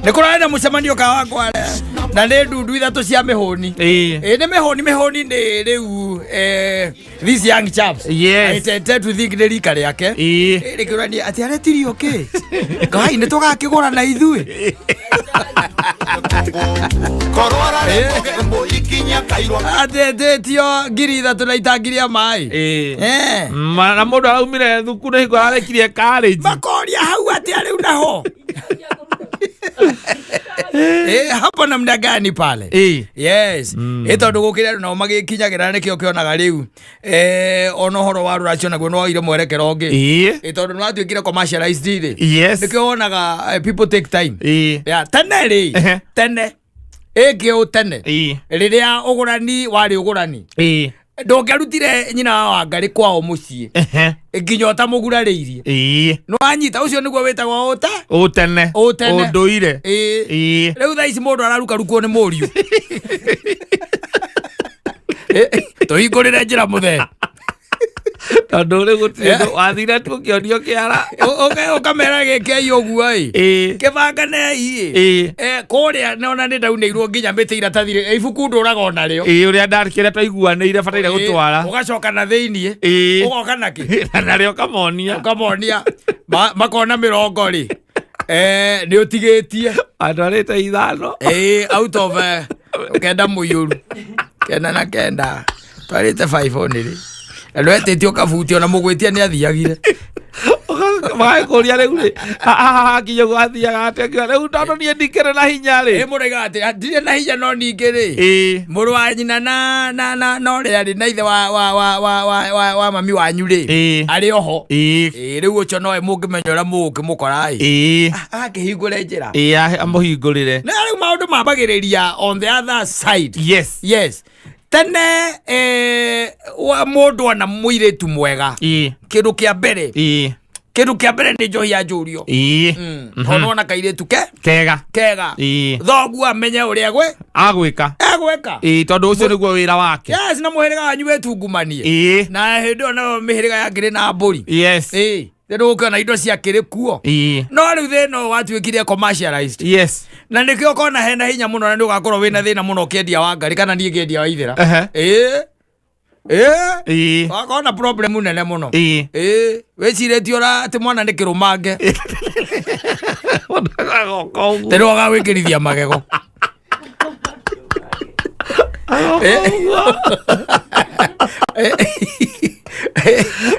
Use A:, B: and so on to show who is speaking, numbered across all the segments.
A: Nĩ kũrarĩ na mũcemanio Kawangware na nĩ ndundu ithatũ cia mĩhũni. Ĩ nĩ mĩhũni, mĩhũni nĩ rĩu these young chaps. I tend to think nĩ rika rĩake. Rĩkĩũrania atĩ aretirio kĩ ngai nĩ tũgakĩgũra na ithuĩ. Atĩtĩtio 3,000 na itangi rĩa maĩ.
B: Na mũndũ araumire thukuru nĩ hingo ararekirie college.
A: Makoria hau atĩa rĩu naho? Hapo namna gani pale? Yes. Tondũ gũkĩrĩ andũ nao magĩkinyagĩra nĩkĩo kĩonaga rĩu ona ũhoro wa rũracio naguo nĩ woire mwerekero ũngĩ. Tondũ nĩ watuĩkire commercialized rĩ. Nĩkĩo wonaga people take time. Ya, tene rĩ, tene ĩngĩ ũ tene rĩrĩa ũgũrani warĩ ũgũrani, ndũngĩarutire nyina wa Wangarĩ kwao mũciĩ nginya ũtamũgurarĩirie. Nĩwanyita? Ũcio nĩguo wĩtagwo ũta
B: Ũtene.
A: Ũtene.
B: Ũndũire.
A: Rĩu thaa ici mũndũ ararukarukwo nĩ mũriũ. Tũhingũrĩre njĩra mũthee.
B: Tondũ rĩu gũtirĩ ũndũ wathire tu ũkĩonio kĩara.
A: Ũkamera gĩkei ũguo ĩ. Kĩbanganei ĩ. Kũrĩa nona nĩ ndaunĩirwo nginya mĩtĩ iratathi rĩ, ibuku ndũraga onarĩo.
B: Ũrĩa kĩrĩa twaiguanĩire bataire gũtwara.
A: Ũgacoka na thĩiniĩ. Ũgoka nakĩ?
B: Na narĩo ũkamonia.
A: Ũkamonia. Makona mĩrongo rĩ, nĩ ũtigĩtie.
B: Andwarĩte 5.
A: Out of 9 mũiyũru 99 twarĩte 5 only rĩ, na ndwetĩtio kabuti ona mũgwĩtia nĩ athiagire.
B: Magakũria rĩu rĩ, haha hakinya ũguo athiaga atĩa? Ngiuga, rĩu tondũ niĩ ndikĩrĩ na hinya rĩ.
A: Mũraiga atĩ ndirĩ na hinya, no ningĩ rĩ, mũrũ wa nyina na ũrĩa rĩ na ithe wa mami wanyu rĩ, arĩ oho. Rĩu ũcio nowe mũngĩmenya ũrĩa mũgũkĩmũkora ĩ. Agakĩhingũre njĩra.
B: Amũhingũrĩre.
A: Na rĩu maũndũ mambagĩrĩria on the other side. Yes, tene mũndũ ona mũirĩtu mwega, kĩndũ kĩa mbere, kĩndũ kĩa mbere nĩ njohi ya njũrio. Tondũ ona kairĩtu ke
B: kega.
A: Kega. Thoguo amenye ũrĩa gwe
B: Agwĩka.
A: Egwĩka.
B: Tondũ ũcio nĩguo wĩra wake.
A: Yes, na mũhĩrĩga wanyu wĩtungumanie. Na hĩndĩ ĩyo nayo mĩhĩrĩga yakĩrĩ na mbũri. Rĩu ũkĩona indo ciakĩrĩ kuo. No rĩu thĩna ũyũ watuĩkire commercialized. Na nĩkĩo ũkona hena hinya mũno na nĩ ũgakorwo wĩna thĩna mũno ũkĩendia Wangarĩ kana niĩ ngĩendia Waithĩra. Ĩĩ. Wakorwo na problem nene mũno. Ĩĩ, wĩcirĩtie ũra atĩ mwana nĩ kĩrũmange.
B: Agoka ũguo.
A: Tondũ agagwĩkĩrithia magego.
B: Agoka ũguo.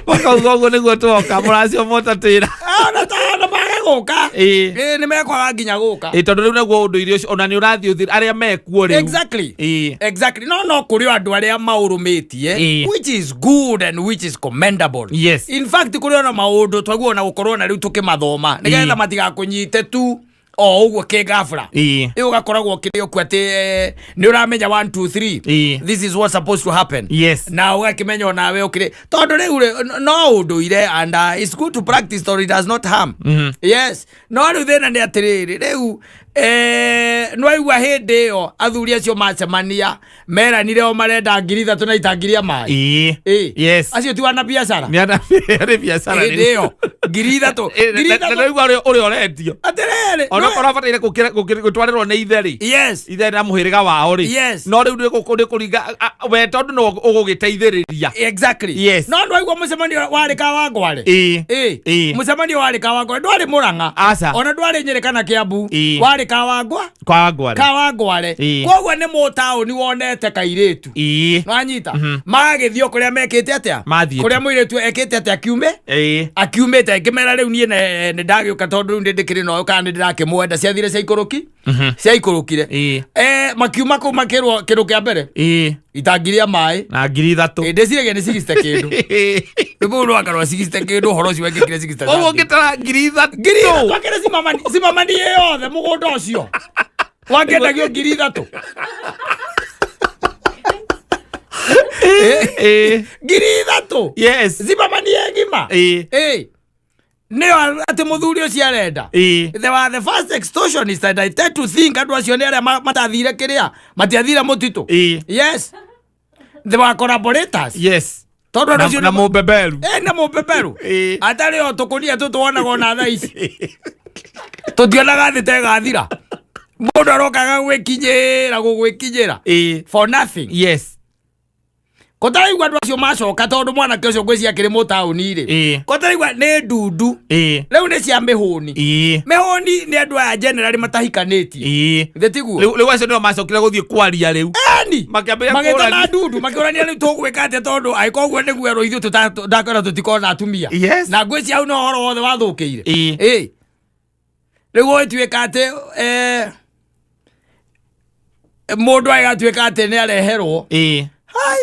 B: Makauga ũguo nĩguo twoka mũracio motatĩra.
A: Ona ta mage gũka. Ĩĩ, nĩ mekwaga nginya gũka.
B: Tondũ rĩu naguo ũndũire ũcio ona nĩ ũrathiĩ ũthira arĩa mekuo rĩu.
A: Exactly. No kũrĩ o andũ arĩa maũrũmĩtie, which is good and which is commendable. In fact, kũrĩ ona maũndũ twaguo ona gũkorwo na rĩu tũkĩmathoma nĩgetha matigakũnyite tu o ũguo kĩgabra. Ĩ ũgakoragwo ũkĩrĩ okuo atĩ nĩ ũramenya 1 2 3, this is what's supposed to happen. Na ũgakĩmenya onawe ũkĩrĩ tondũ rĩu rĩ, no ũndũire and it's good to practice tondũ it does not harm. Yes, no rĩu thĩna nĩ atĩrĩrĩ, rĩu nĩwaigua hĩndĩ ĩyo athuri acio macemania meranire o marenda 3,000 na itangi rĩa maĩ. Acio ti wana biacara.
B: Nĩ biacara.
A: Hĩndĩ ĩyo 3,000, 3,000.
B: Na rĩu ũrĩa ũrendio
A: Atĩrĩrĩ,
B: onokorwo abataire gũtwarĩrwo nĩ ithe rĩ, ithe na mũhĩrĩga wao rĩ, no rĩu nĩ kũringa we tondũ no ũgũgĩteithĩrĩria.
A: No ndwaigua mũcemanio warĩ Kawangware? Mũcemanio warĩ Kawangware, ndwarĩ Mũrang'a.
B: Aca.
A: Ona ndwarĩ Nyĩrĩ kana Kĩambu. Warĩ Kawangwa.
B: Kawangware.
A: Kawangware. Koguo nĩ mũtaũni wonete kairĩtu. Nwanyita? Magagĩthiĩ o kũrĩa mekĩte atĩa?
B: Mathiĩte.
A: Kũrĩa mũirĩtu ekĩte atĩa, akiume akiumĩte ngĩmera rĩu niĩ nĩ ndagĩũka tondũ rĩu nĩ ndĩkĩrĩ na ũyũ kana nĩ ndĩrakĩmwenda. Ciathire ciaikũrũki, ciaikũrũkire. Makiuma kũu makĩrwo kĩndũ kĩa mbere, itangi rĩa maĩ
B: Na 3,000.
A: Ndĩciragia nĩ 60 kĩndũ, rĩu rwaka rwa 60 kĩndũ, ũhoro ũcio wekĩkire 60
B: Ũguo
A: something.
B: ũngĩtara 3,000.
A: 3,000 wakĩrĩ cimamani yothe mũgũnda ũcio wakĩendagio 3,000. 3,000. Cimamani ng'ima. Nĩyo atĩ mũthuri ũcio arenda. They were the first extortionists and I tend to think andũ acio nĩ arĩa matathire kĩrĩa matiathire mũtitũ. Yes, they were collaborators. Tondũ andũ acio
B: Na mũbeberu.
A: Na mũbeberu. Atarĩ o tũkũnia tũ tuonaga ona thaa ici tũtionaga thĩ ta ĩgathira. Mũndũ arokaga gwĩkinyĩra gũgwĩkinyĩra for nothing.
B: Yes.
A: Kũtaraigua andũ acio macoka tondũ mwanake ũcio ngwĩciria akĩrĩ mũtaũni rĩ, kũtaraigua nĩ ndundu rĩu nĩ cia mĩhũni. Mĩhũni nĩ andũ aya generally matahikanĩtie. Githĩ tiguo?
B: Rĩu acio nĩo macokire gũthiĩ kwaria rĩu.
A: Eni
B: Makĩambĩrĩria
A: magĩtana
B: kũũrania.
A: ndundu makĩũrania rĩu tũgwĩka atĩa tondũ angĩkorwo ũguo nĩguo erwo ithuĩ ndakwĩra tũtikona atumia.
B: Yes.
A: Na ngwĩciria hau no ũhoro wothe wathũkĩire. Ĩ. Rĩu gũgĩtuĩka atĩ mũndũ agatuĩka atĩ nĩ areherwo. Hai.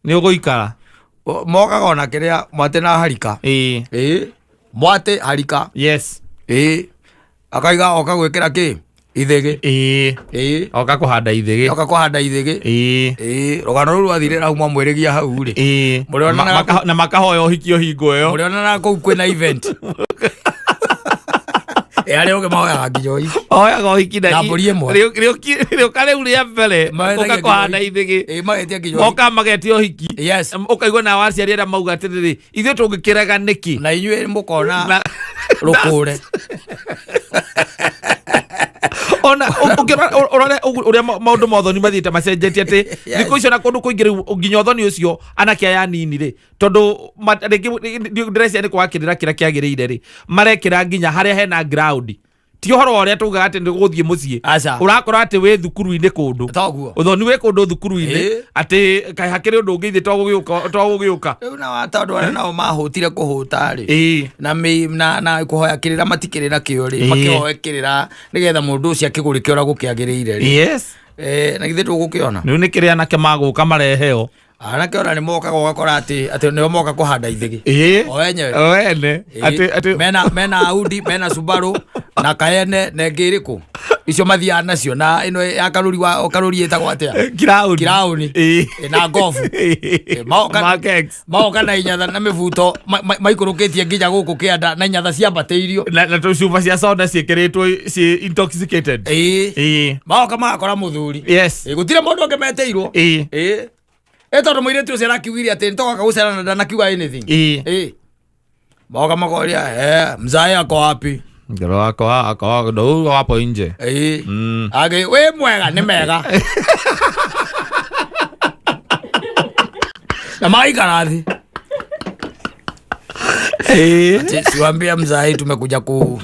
B: Nĩ ũgũikara.
A: Mokaga ona kĩrĩa mwatĩ na harika. Ĩ. Mwatĩ harika.
B: Yes.
A: Ĩ. Akaiga oka gwĩkĩra kĩ? Ithĩgĩ. Ĩ.
B: Oka kũhanda ithĩgĩ.
A: Oka kũhanda ithĩgĩ. Ĩ. Rũgano rũu rwathire hau mwamwĩrĩgia hau rĩ. Mũrĩonanaga
B: Na makahoya ũhiki ũhingo ĩyo.
A: Mũrĩonanaga kũu kwĩna event. Ĩ, arĩa ũngĩ mahoyaga nginya ũhiki.
B: Oyaga ũhiki na
A: Na mbũri ĩmwe.
B: Rĩũka rĩu rĩa mbere
A: Magetia
B: ũka
A: nginya
B: kũhanda
A: ũhiki.
B: ithĩgĩ.
A: Ĩ, magetia nginya ũhiki.
B: Moka magetia ũhiki.
A: Yes.
B: Ũkaigua na aciari arĩa mauga atĩrĩrĩ, ithuĩ tũngĩkĩrega nĩkĩ?
A: Na inyuĩ mũkona
B: Na-
A: rũkũre.
B: Ona ũngĩrora ũrore ũrĩa maũndũ ma ũthoni mathiĩte macenjetie atĩ
A: Yes.
B: thikũ icio na kũndũ kũingĩ rĩu nginya ũthoni ũcio anake aya anini rĩ, tondũ rĩngĩ ndĩreciria nĩ kwaga kĩrĩra kĩrĩa kĩagĩrĩire rĩ, marekĩra nginya harĩa hena ground. Ti ũhoro wa ũrĩa tugaga atĩ nĩ gũthiĩ mũciĩ.
A: Aca.
B: Ũrakora atĩ wĩ thukuru-inĩ kũndũ.
A: Toguo.
B: Ũthoni wĩ kũndũ thukuru-inĩ, atĩ kaĩ hakĩrĩ ũndũ ũngĩ ithe to gũgĩũka.
A: Rĩu na wa tondũ arĩa nao mahũtire kũhũta rĩ. Na na kũhoya kĩrĩra matikĩrĩ nakĩo rĩ. Makĩhoe kĩrĩra nĩgetha mũndũ ũcio akĩgũrĩke ũrĩa gũkĩagĩrĩire rĩ.
B: Yes.
A: Na githĩ ndũgũkĩona?
B: Rĩu nĩ kĩrĩa anake magũka mareheo.
A: Anake ona nĩ mokaga ũgakora atĩ nĩo moka kũhanda ithĩgĩ. O enyewe.
B: O ene. Atĩ
A: Mena Audi, mena Subaru na Cayenne na ĩngĩ ĩrĩkũ? Icio mathiaga nacio na ĩno ya karũri wa karũri ĩtagwo atĩa?
B: Kirauni.
A: Kirauni. Na Golf.
B: Mark X.
A: Maoka na inyatha na mĩbuto maikũrũkĩtie nginya gũkũ kĩanda na inyatha ciambatĩirio.
B: Na tũcuba cia soda ciĩkĩrĩtwo ciĩ intoxicated.
A: Maoka magakora mũthuri.
B: Yes.
A: Gũtirĩ mũndũ ũngĩ metĩirwo. Tondũ mũirĩtu ũcio arakiugire atĩ nĩtoka gũcera na ndanakiuga anything. Maoka makoria, mzae ako wapi?
B: Ngero ako ndo huyo hapo nje.
A: Age, we mwega nĩ mega. Na maikara thĩ. Ati, siwaambia mzae tumekuja ku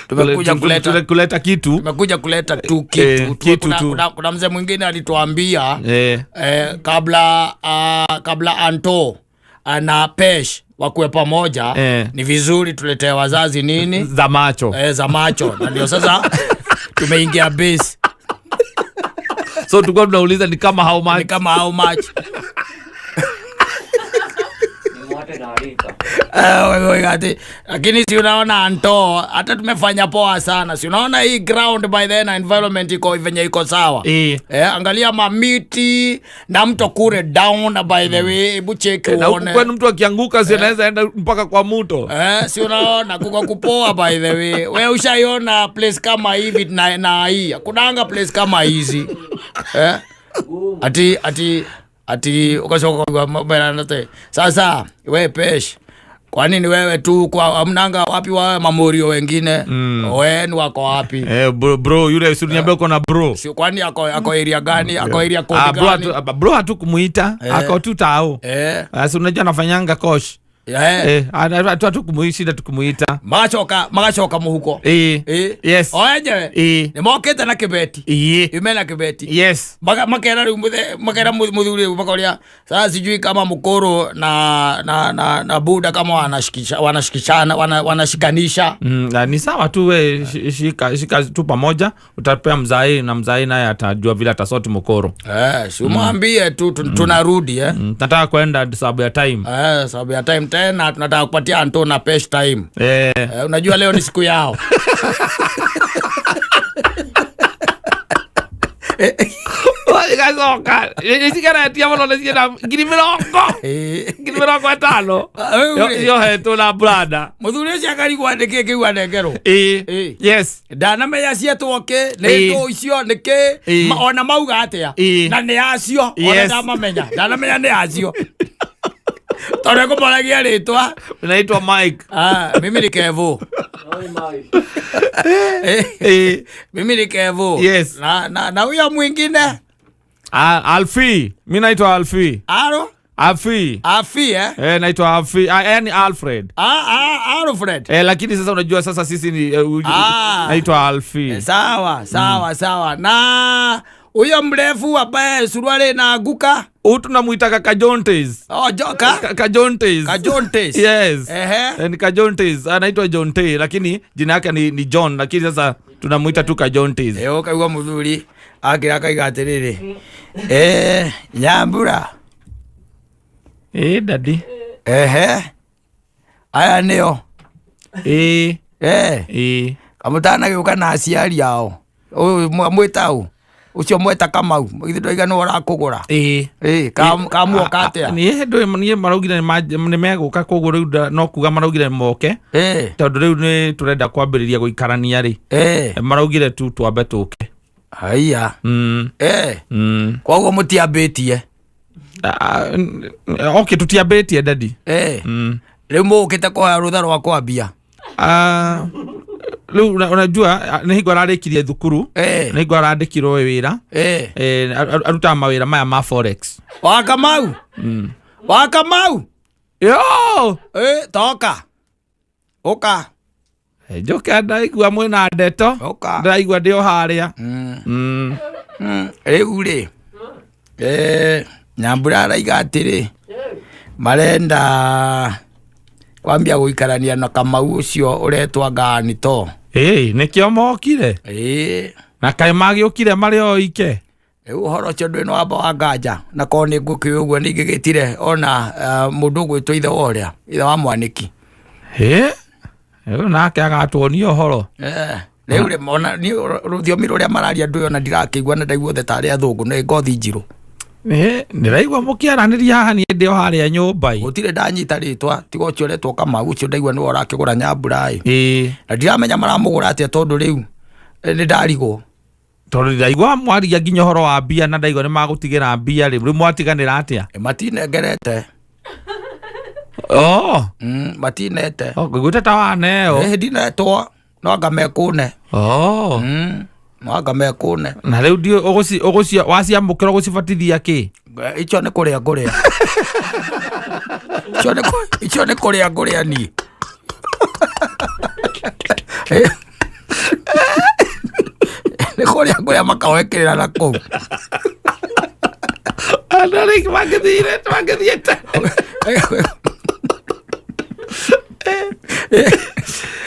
A: tumekuja kuleta
B: kuleta kitu.
A: Tumekuja kuleta tu kitu.
B: Kitu tu.
A: Kuna mzee mwingine alituambia, kabla Anto ana Pesh wakuwe pamoja, ni vizuri tuletee wazazi nini?
B: Za macho.
A: Za macho. Na ndio sasa tumeingia base.
B: So tulikuwa tunauliza ni kama how much?
A: Ni kama how much? Wewe ati, lakini si unaona Anto, hata tumefanya poa sana. Si unaona hii ground by then environment iko venye iko sawa. Angalia mamiti na mto kule down by the way, hebu check
B: Na huku
A: uone.
B: kwenu mtu akianguka si anaweza enda mpaka kwa mto.
A: Si unaona kuko kupoa by the way. Wewe ushaiona place kama hivi na hii. Kunanga place kama hizi. Ati, ati, ati ukachoka kwa mbele na sasa we Pesh, kwa nini wewe tu kwa amnanga wapi wa mamorio wengine? Wewe ni wako wapi?
B: Bro, yule si uniambia uko na bro.
A: Si kwani ako area gani? Ako area code gani?
B: Bro hatukumuita, ako tu tao. Si unajua anafanyanga coach. Hatukumuita, tukumuita.
A: Magacoka muhuko.
B: Yes.
A: O enyewe. Ni mokete na kibeti. Yume na kibeti.
B: Yes.
A: Makera riu muthe, makera muthuri riu makoria, sasa sijui kama mukuru na buda kama wanashikishana, wanashikanisha.
B: Na ni sawa tu we, shika tu pamoja, utapea mzai na mzai naye atajua vile atasort mukuru.
A: Si umwambie tu, tunarudi.
B: Nataka kwenda sababu ya time.
A: Sababu ya time tena tunataka kupatia Anto na Pesh time. Unajua leo ni siku yao.
B: Igacoka. Nĩcigeretie mũno, nĩciĩna ngiri mĩrongo. Ngiri mĩrongo ĩtano.
A: Rĩu rĩ.
B: Yohetwo na branda.
A: Mũthuri ũcio akarigwo nĩ kĩ kĩu anengerwo.
B: Yes.
A: Ndanamenya cietwo kĩ, nĩ ndũ icio, nĩ kĩ, ona mauga atĩa. Na nĩ acio, ona ndamamenya. Ndanamenya nĩ acio. Tondũ ekũmoragia rĩtwa.
B: Naitwa Mike.
A: Ah, mimi ni Kevo. Mimi ni Kevo.
B: Yes.
A: Na huyo mwingine?
B: Alfi. Mi naitwa Alfi.
A: Aro?
B: Afi.
A: Afi, eh?
B: Eh, naitwa Afi. Yaani Alfred.
A: Alfred.
B: Eh, lakini sasa unajua sasa sisi ni naitwa Alfi.
A: Sawa, sawa, sawa. Na huyo mrefu ambaye suruali inaanguka?
B: Huyu tunamuita kaka Jontes.
A: Oh, joka?
B: Kajontes.
A: Kajontes.
B: Yes.
A: Ehe.
B: Ni Kajontes. Anaitwa Jonte lakini jina yake ni John, lakini sasa tunamuita tu Kajontes.
A: Eh, ukaigua muthuri akira akaiga atiriri. Nyambura.
B: Daddy.
A: Ehe. Aya nio. Kamutana gĩũka na aciari ao. Ũyũ mwĩta ũ? Ũcio mweta Kamau. Githĩ ndwaiga nĩwe ũrakũgũra? Kamuoka atĩa?
B: Niĩ ndũĩ, niĩ maraugire nĩ megũka, koguo rĩu no kuga maraugire moke. Tondũ rĩu nĩ tũrenda kwambĩrĩria gũikarania rĩ. Maraugire tu twambe tũke.
A: Haiya. Koguo mũtiambĩtie?
B: Okay, tũtiambĩtie, daddy.
A: Rĩu mũgũkĩte kũhoya rũtha rwa kwambia?
B: Rĩu unajua nĩ hingo ararĩkirie thukuru. Nĩ hingo arandĩkirwo wĩra. Arutaga mawĩra maya ma forex.
A: Wa Kamau? Wa Kamau?
B: Yo!
A: Toka. Ũka.
B: Njoke ndaigua mwĩna ndeto.
A: Ũka.
B: Ndĩraigua ndĩ o harĩa.
A: Rĩu rĩ, Nyambura araiga atĩrĩ, marenda kwambia gũikarania na Kamau ũcio ũretwa Nganito.
B: Nĩkĩo mokire. Na kaĩ magĩũkire marĩ o ike?
A: Rĩu ũhoro ũcio ndũrĩ na wamba wa nganja, na korwo nĩ ngũkĩũĩ ũguo nĩ ingĩgĩtire ona mũndũ ũgwĩtwo ithe wa ũrĩa, ithe wa Mwanĩki.
B: Rĩu nake agatuonia ũhoro.
A: Rĩu rĩ, ona niĩ rũthiomi rũrĩa mararia ndũĩ ona ndirakĩigua na ndaigua othe tarĩ athũngũ, nĩ ngothi njirũ.
B: Ndĩraigua mũkĩaranĩria haha niĩ ndĩ o harĩa nyũmba-ĩ.
A: Gũtirĩ ndanyita rĩtwa tiga ũcio ũretwo Kamau, ũcio ndaigua nĩwe ũrakĩgũra Nyambura-ĩ. Na ndiramenya maramũgũra atĩa tondũ rĩu nĩ ndarigwo.
B: Tondũ ndaigua mwaria nginya ũhoro wa mbia na ndaigua nĩ magũtigĩra mbia rĩ, rĩu mwatiganĩra atĩa?
A: Matinengerete.
B: Oh.
A: Matinete.
B: Oh, ngũiguĩte ta waneo.
A: Ndinetwo, no anga mekũne. No anga mekũne.
B: Na rĩu ndiũ waciamũkĩra ũgũcibatithia kĩ?
A: Icio nĩ kũrĩa ngũrĩa. Icio nĩ kũrĩa ngũrĩa niĩ. Nĩ kũrĩa ngũrĩa makawekĩrĩra na kũu.
B: Andũ arĩa mangĩthire, mangĩthiĩte.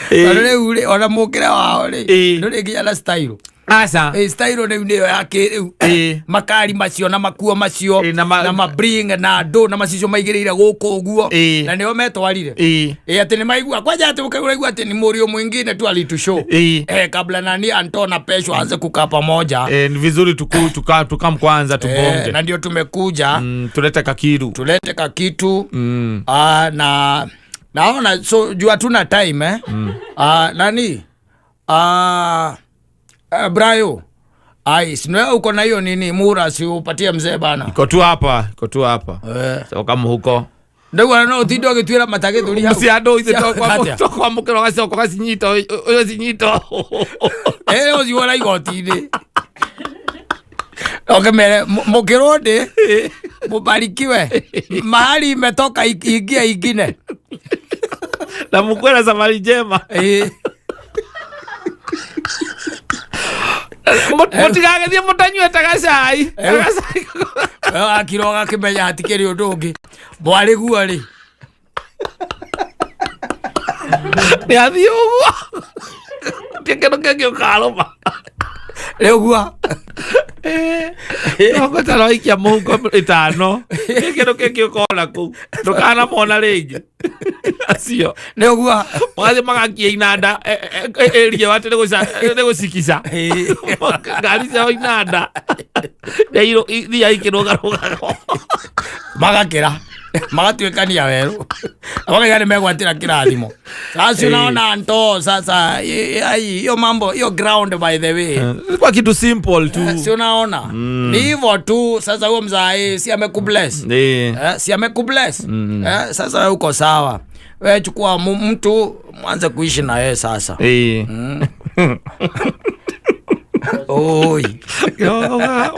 A: Tondũ rĩu rĩ, ona mũkĩre wao rĩ, ndũrĩ nginya na style.
B: Aca.
A: Style rĩu nĩyo ya kĩrĩu. Makari macio na makuo macio,
B: Na
A: na mabring na andũ na macicio maigĩrĩire gũkũ ũguo. Na nĩo metwarire. Atĩ nĩ maigua. Kwanja atĩ ũraigua atĩ ni mũriũ mwingine tu alitushow. Kabla nani Anto na Pesho aanze kukaa pamoja.
B: Ni vizuri tukam kwanza tubonge.
A: Na ndio tumekuja.
B: Tulete kakitu.
A: Tulete kakitu. Na naona so juu hatuna time? Nani? Brayo. Ai, si wewe uko na hiyo nini mura, si upatie mzee bana.
B: Iko tu hapa, iko tu hapa. So kama huko.
A: Ndio no utindo agĩtuĩra matagĩthũri hau.
B: Si andũ ithe
A: Atĩa?
B: twakwamũkĩra ũgacoka ũgacinyita, ũgacinyita.
A: Ũcio ũra igoti-inĩ. Ũkĩmere, mũkĩrwo ndĩ, mũbarikiwe. Mahali imetoka ingia ingine.
B: Na mkuwe na safari njema. Mũtigagĩthiĩ mũtanyuĩte gacai. Gacai.
A: Akira ũgakĩmenya hatikĩrĩ ũndũ ũngĩ. Mwarĩ guo rĩ.
B: Nĩ athiĩ ũguo. Gũtirĩ kĩndũ kĩngĩ ũkarũma.
A: Rĩu guo.
B: No waikia mũhuko ĩtano. Gũtirĩ kĩndũ kĩngĩ ũkona kũu. Ndũkanamona rĩngĩ. Acio.
A: Nĩ ũguo.
B: Magathiĩ magakia inanda, ĩria atĩ nĩ gũcikica. Ngari ciao inanda. Ithiaga ikĩrũgarũgaga.
A: Magakĩra. Magatuĩkania werũ makaiga nĩ megwatĩra kĩrathimo. Sasa unaona nto sasa hiyo mambo, hiyo ground, by the way.
B: Kwa kitu simple tu.
A: Si unaona ni hivyo tu. Sasa huo mzae si amekubless? Si amekubless? Sasa wewe uko sawa, wewe chukua mtu mwanze kuishi na yeye sasa. Oi.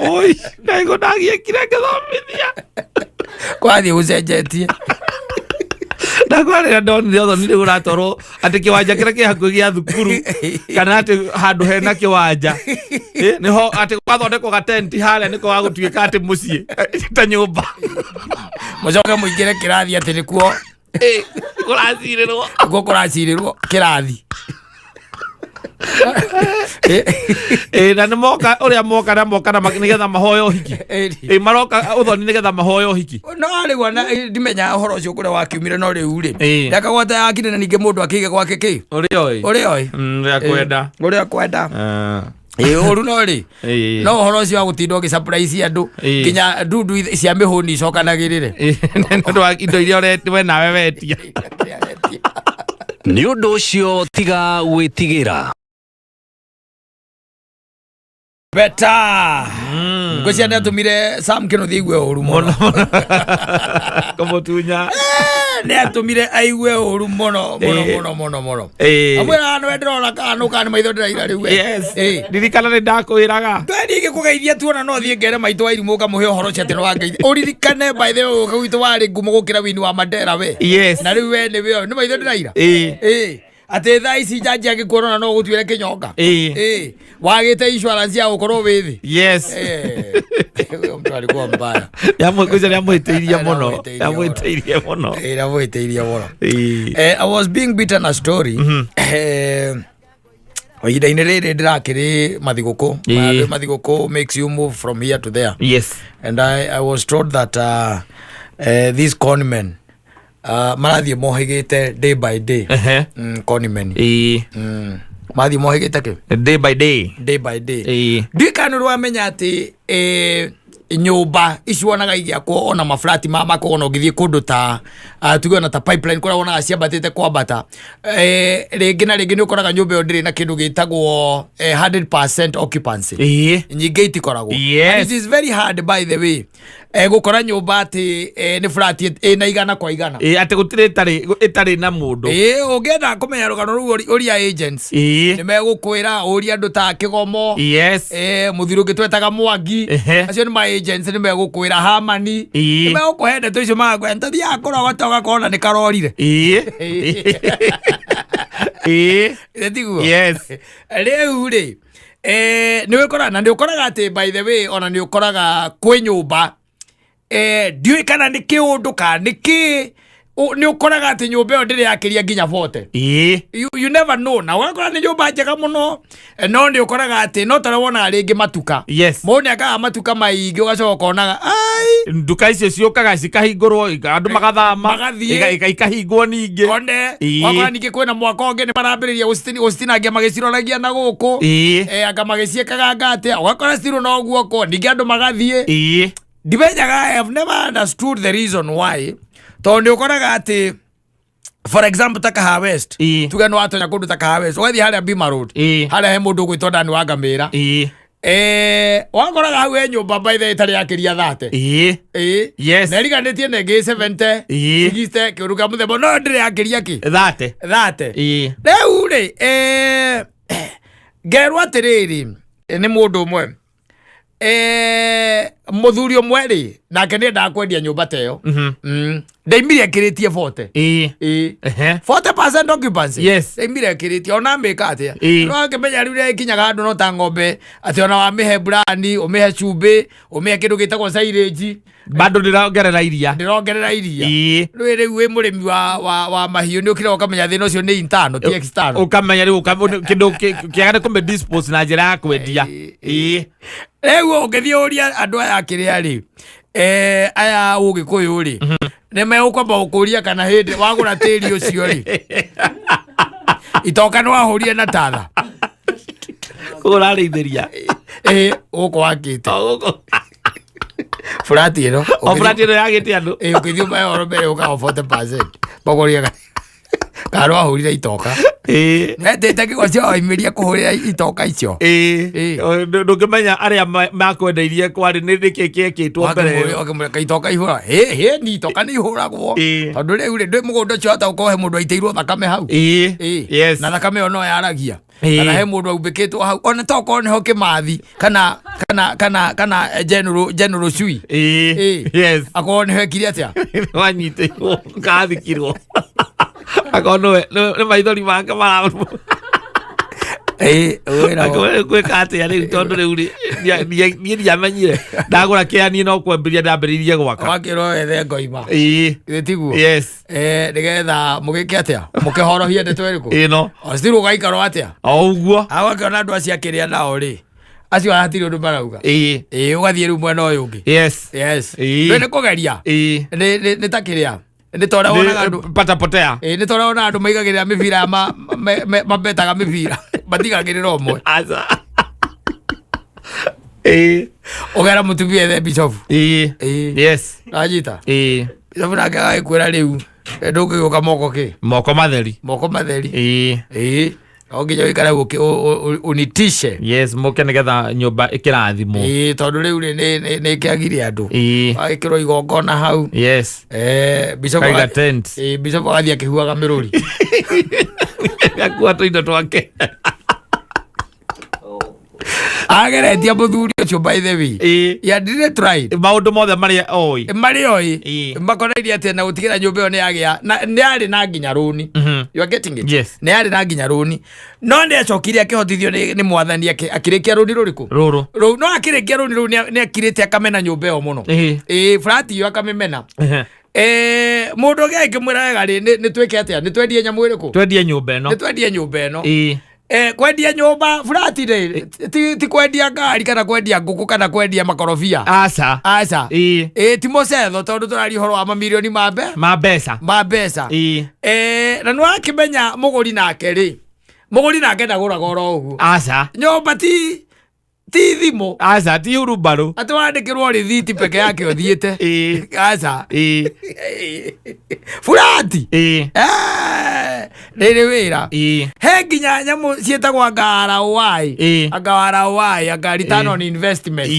B: Oi, ndaigo ndagiekire ngĩthomithia.
A: Kwathiĩ ũcenjetie.
B: Ndakwarĩra ndonire ũthoni rĩu ũratwarwo atĩ kĩwanja kĩrĩa kĩ hakuhĩ gĩa thukuru kana atĩ handũ hena kĩwanja. Nĩho atĩ gwathondekwo gatenti harĩa nĩko gagũtuĩka atĩ mũciĩ ta nyũmba.
A: Mũcoke mũingĩre kĩrathi atĩ nĩkuo
B: Kũracirĩrwo.
A: Nĩkuo kũracirĩrwo kĩrathi.
B: Na nĩ moka ũrĩa moka na moka na nĩgetha mahoe ũhiki. Maroka ũthoni nĩgetha mahoe ũhiki.
A: No rĩu ona ndimenya ũhoro ũcio kũrĩa wakiumire, no rĩu rĩ, ndakagwata yakire na ningĩ mũndũ akĩige gwake kĩ
B: ũrĩa oĩ.
A: Ũrĩa oĩ.
B: Ũrĩa kwenda.
A: Ũrĩa kwenda. Ũru no rĩ, no ũhoro ũcio wa gũtinda ũgĩ surprise andũ nginya ndundu cia mĩhũni icokanagĩrĩre.
B: Nĩ ũndũ wa indo iria we nawe wetia.
C: Nĩ ũndũ ũcio tiga gwĩtigĩra.
A: Beta ngwĩciria nĩ atũmire Sam Kĩnuthia aigue ũru mũno.
B: Kũmũtunya.
A: Nĩ atũmire aigue ũru mũno mũno mũno mũno mũno. Amwĩra nĩwe ndĩrona kana nũ kana nĩ maitho ndĩraira rĩu we.
B: Yes. Ririkana nĩ ndakwĩraga.
A: Twendie ngĩkũgeithia tuona no thiĩ ngere maitũ wa irimũ ũkamũhe ũhoro ũcio atĩ nĩ wangeithia. Ũririkane, by the way, ũka gwitũ warĩ ngumo gũkĩra wini wa Mandela we. Na rĩu we nĩwe nĩ maitho ndĩraira. Atĩ thaa ici njanji angĩkuona no gũtuĩre kĩnyonga. Wagĩte insurance ya gũkorwo wĩ thĩ. Huyo mtu alikuwa mbaya.
B: Kwĩcia nĩamũhĩtĩirie mũno.
A: Nĩamũhĩtĩirie.
B: Nĩamũhĩtĩirie mũno.
A: Nĩamũhĩtĩirie mũno. I was being beaten a story. Ihinda-inĩ rĩrĩ ndĩrakĩrĩ mathigũkũ. Mathigũkũ makes you move from here to there. And I was told that these conmen marathiĩ mohĩgĩte day by day. Conmen. Marathiĩ mohĩgĩte kĩ?
B: Day by day.
A: Day by day. Ndiũĩ kana nĩ ũramenya atĩ nyũmba ici wonaga igĩakwo ona maburati ma makwo ona ũngĩthiĩ kũndũ ta tuge ona ta Pipeline kũrĩa wonaga ciambatĩte kwambata, rĩngĩ na rĩngĩ nĩ ũkoraga nyũmba ĩyo ndĩrĩ na kĩndũ gĩtagwo 100% occupancy. Nyingĩ itikoragwo. And it is very hard, by the way, gũkora nyũmba atĩ nĩ flat ĩna 100%.
B: Atĩ gũtirĩ ĩtarĩ na mũndũ.
A: Ũngĩenda kũmenya rũgano rũu ũria agents. Nĩ megũkwĩra ũria andũ ta Kĩgomo. Mũthuri ũngĩ twetaga Mwangi. Acio nĩ ma agents, nĩ megũkwĩra Hamani. Nĩ megũkũhe ndeto icio, magakwĩra nĩtũthiaga kũrogota ũgakona nĩ karorire. Ĩ tiguo?
B: Yes.
A: Rĩu rĩ, nĩ ũkoraga na nĩ ũkoraga atĩ, by the way, ona nĩ ũkoraga kwĩ nyũmba, ndiũĩ kana nĩ kĩũndũ kana nĩ kĩ, nĩ ũkoraga atĩ nyũmba ĩyo ndĩrĩ yakĩria nginya 40. You never know, na ũgakora nĩ nyũmba njega mũno, no nĩ ũkoraga atĩ no tarĩa wonaga rĩngĩ matuka. Mũndũ nĩ akaga matuka maingĩ, ũgacoka ũkonaga ai
B: Nduka icio ciũkaga cikahingũrwo, andũ magathama.
A: Magathiĩ.
B: Ikahingwo ningĩ.
A: One wakora ningĩ kwĩna mwaka ũngĩ nĩ marambĩrĩria gũcitinangia magĩciroragia na gũkũ. Anga magĩciĩkaga atĩa, ũgakora still no guoko ningĩ andũ magathiĩ. Ndimenyaga, I have never understood the reason why, tondũ nĩ ũkoraga atĩ, for example, ta Kahawa West, tuge nĩ watonya kũndũ ta Kahawa West, ũgathiĩ harĩa Bima Road, harĩa he mũndũ ũgwĩtwo Dani wa Ngamĩra. Wakoraga hau he nyũmba, by the way, ĩtarĩ yakĩria 30. Na ĩriganĩtie na ĩngĩ 70, 60, kĩũndũ kĩa mũthemba, no ndĩrĩ yakĩria kĩ?
B: 30.
A: 30. Rĩu rĩ, ngerwo atĩrĩrĩ nĩ mũndũ ũmwe, mũthuri ũmwe rĩ, nake nĩ endaga kwendia nyũmba ta ĩyo. Ndaimire ĩkĩrĩtie 40. 40% occupancy. Ndaimire ĩkĩrĩtie ona mĩka atĩa. No akĩmenya rĩu rĩrĩa ĩkinyaga handũ no ta ng'ombe atĩ ona wamĩhe brani, ũmĩhe cumbĩ, ũmĩhe kĩndũ gĩtagwo silage,
B: Bado ndĩrongerera iria.
A: Ndĩrongerera iria. Rĩu rĩu wĩ mũrĩmi wa mahiũ nĩ ũkĩra ũkamenya thĩna ũcio nĩ internal ti external.
B: Ũkamenya rĩu kĩndũ kĩega nĩ kũmĩ dispose na njĩra ya kwendia.
A: Rĩu ũngĩthiĩ ũria andũ aya kĩrĩa rĩ, aya ũgĩkũyũ rĩ, nĩ megũkwamba gũkũria kana hĩndĩ wagũra tĩri ũcio rĩ, itoka nĩ wahũrire na tatha.
B: Kũrarĩithĩria.
A: Gũkũ wakĩte.
B: O gũkũ.
A: Furati ĩno.
B: O flat ĩno yagĩte andũ.
A: Ĩ, ũkĩthiĩ ũmahe ũhoro mbere ũkaga 40% magoria kana wahũrire itoka. Etĩte kĩgo cia waimĩria kũhũrĩra itoka icio. Ĩĩ.
B: Ndũngĩmenya arĩa makwendeirie kwarĩ nĩ nĩkĩ kĩekĩtwo mbere ĩyo.
A: Wakĩmwĩra kaitoka ihũra hĩ hĩ ni itoka nĩ ihũragwo. Tondũ rĩu rĩ, ndwĩ mũgũnda ũcio hata ũkorwo he mũndũ aitĩirwo thakame hau. Ĩĩ. Na thakame ĩyo no yaragia. Kana he mũndũ aumbĩkĩtwo hau ona to korwo nĩho kĩmathi kana general cui. Ĩĩ. Akorwo nĩho ekire atĩa.
B: Wanyitĩirwo kathikirwo akorwo nĩwe nĩ maithori make mara.
A: Ĩĩ, wĩra
B: Akorwo gwĩka atĩa rĩu tondũ rĩu rĩ, niĩ ndiamenyire ndagũra kĩa niĩ no kwambĩrĩria ndambĩrĩirie gwaka.
A: Wakĩrwo wethe ngoima. Githĩ tiguo?
B: Yes.
A: Nĩgetha mũgĩke atĩa, mũkĩhorohie ndeto ĩrĩkũ?
B: Ĩno.
A: O still ũgaikarwo atĩa?
B: O ũguo.
A: Agakĩona andũ acio akĩrĩa nao rĩ, acio hatirĩ ũndũ marauga. Ĩĩ, ũgathiĩ rĩu mwena ũyũ ũngĩ. Yes. Ndũĩ nĩ kũgeria. Nĩ ta kĩrĩa, nĩ ta ũrĩa wonaga andũ.
B: Pata potea.
A: Ĩĩ, nĩ ta ũrĩa wonaga andũ maigagĩrĩra mĩbira ya mabetaga mĩbira matigagĩrĩra ũmwe.
B: Aca.
A: Ũgera mũtumia ethe bicobu. Ĩĩ. Wanyita? Bicobu nake agagĩkwĩra rĩu ndũngĩgĩũka moko kĩ?
B: Moko matheri.
A: Moko matheri. Ĩĩ. No nginya ũikare unitishe.
B: Yes, mũke nĩgetha nyũmba ĩkĩrathimwo.
A: Ĩĩ, tondũ rĩu rĩ, nĩ ĩkĩagire andũ. Wagĩkĩrwo igongona hau. Bishop
B: Kaiga tent.
A: Ĩĩ, bishop agathiĩ akĩhuaga mĩrũri.
B: Akua tũindo twake.
A: Ageretie mũthuri ũcio, by the way. He had really tried.
B: Maũndũ mothe marĩa oĩ.
A: Marĩ oĩ. Makonairie atĩ na gũtigĩra nyũmba ĩyo nĩ yagĩa na nĩ yarĩ na nginya rũni. You are getting it?
B: Yes.
A: Nĩ yarĩ na nginya rũni, no nĩ acokire akĩhotithio nĩ mwathani akĩrĩkia rũni rũrĩkũ?
B: Rũrũ.
A: Rũu. No akĩrĩkia rũni rũu nĩ akirĩte akamena nyũmba ĩyo mũno. Ĩĩ, flat ĩyo akamĩmena. Mũndũ ũngĩ agĩkĩmwĩra wega rĩ, nĩ twĩke atĩa, nĩ twendie nyamũ ĩrĩkũ?
B: Twendie nyũmba ĩno.
A: Nĩ twendie nyũmba ĩno.
B: Kwendia
A: nyũmba flat rĩ, ti kwendia ngari kana kwendia ngũkũ kana kwendia makorobia.
B: Aca.
A: Aca. Ĩĩ, ti mũcetho, tondũ tũraria ũhoro wa mamirioni ma mbe
B: Ma mbeca.
A: Ma mbeca. Na nĩ wakĩmenya mũgũri nake rĩ, mũgũri nake ndagũraga oro ũguo.
B: Aca.
A: Nyũmba ti thimũ.
B: Aca, ti hurumbarũ.
A: Atĩ wandĩkĩrwo rĩthiti peke yake ũthiĩte. Aca. Furati. Rĩrĩ wĩra. He nginya nyamũ ciĩtagwo anga ROI. Anga ROI, anga return on investment.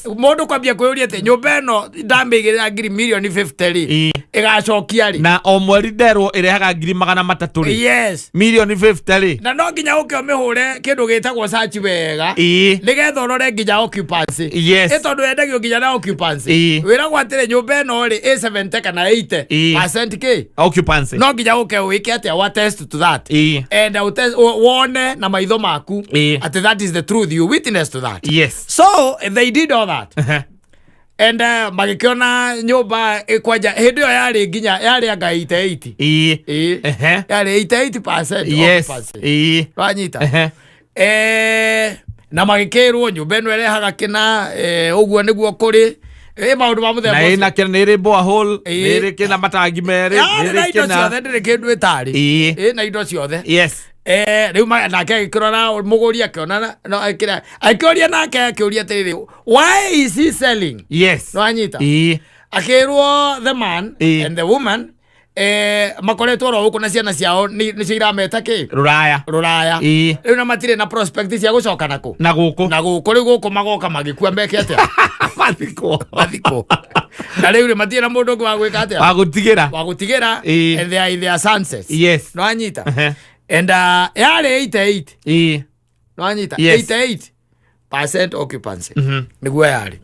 A: Mũndũ kwambia kwĩyũria atĩ nyũmba ĩno ndamĩigĩrĩra ngiri mirioni 50 rĩ, ĩgacokia rĩ?
B: Na o mweri nderwo ĩrehaga 300,000 rĩ. Mirioni 50 rĩ.
A: Na no nginya ũke ũmĩhũre kĩndũ gĩtagwo search wega, nĩgetha ũrore nginya occupancy. Ĩ, tondũ yendagio nginya na occupancy. Wĩragwo atĩrĩ, nyũmba ĩno rĩ, ĩ 70 kana 80 percent kĩ?
B: Occupancy.
A: No nginya ũke wĩke atĩa, wa test to that. And wone na maitho maku atĩ that is the truth, you witness to that. So they did all that and magĩkĩona nyũmba kwanja hĩndĩ ĩyo yarĩ nginya yarĩ anga 88. Ĩĩ. Yarĩ 88% occupancy. Wanyita? Na magĩkĩrwo nyũmba ĩno ĩrehaga kĩna, ũguo nĩguo kũrĩ maũndũ ma mũthemba
B: Na
A: ũcio.
B: ĩna kĩna nĩ ĩrĩ borehole, nĩ ĩrĩ kĩna matangi merĩ,
A: Yarĩ
B: nĩ
A: na
B: ĩrĩ
A: indo
B: kĩna
A: ciothe, ndĩrĩ kĩndũ ĩtarĩ. Ĩ na indo ciothe. Rĩu nake agĩkĩrora mũgũri akĩona no akĩũria nake akĩũria atĩrĩrĩ, why is he selling? Nĩwanyita? Akĩrwo the man and the woman makoretwo oro gũkũ na ciana ciao nĩcio irameta kĩ?
B: Rũraya.
A: Rũraya. Rĩu na matirĩ na prospect cia gũcoka nakũ?
B: Na gũkũ.
A: Na gũkũ. Rĩu gũkũ magoka magĩkua meke atĩa?
B: Mathikwo.
A: Mathikwo. Na rĩu rĩ, matirĩ na mũndũ ũngĩ wa gwĩka atĩa?
B: Wa gũtigĩra.
A: Wa gũtigĩra. And they are in their sunsets. Nĩwanyita? And yarĩ 88. Nĩwanyita?
B: Yes.
A: 88% occupancy nĩguo yarĩ,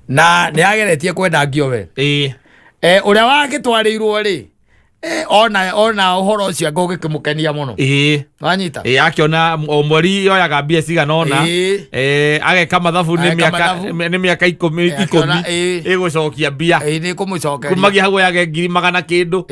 A: na nĩ yageretie kwendangio we. Ũrĩa wagĩtwarĩirwo rĩ, ona ũhoro ũcio anga ũgĩkĩmũkenia mũno. Wanyita?
B: Ĩĩ, akĩona o mweri yoyaga mbia cigana ũna. Ageka mathabu nĩ
A: Ageka
B: mĩaka
A: mathabu.
B: nĩ mĩaka 10
A: Akĩona,
B: 10 ĩgũcokia mbia.
A: Ĩĩ, nĩ kũmũcokeria.
B: Kumagia hau oyage ngiri magana kĩndũ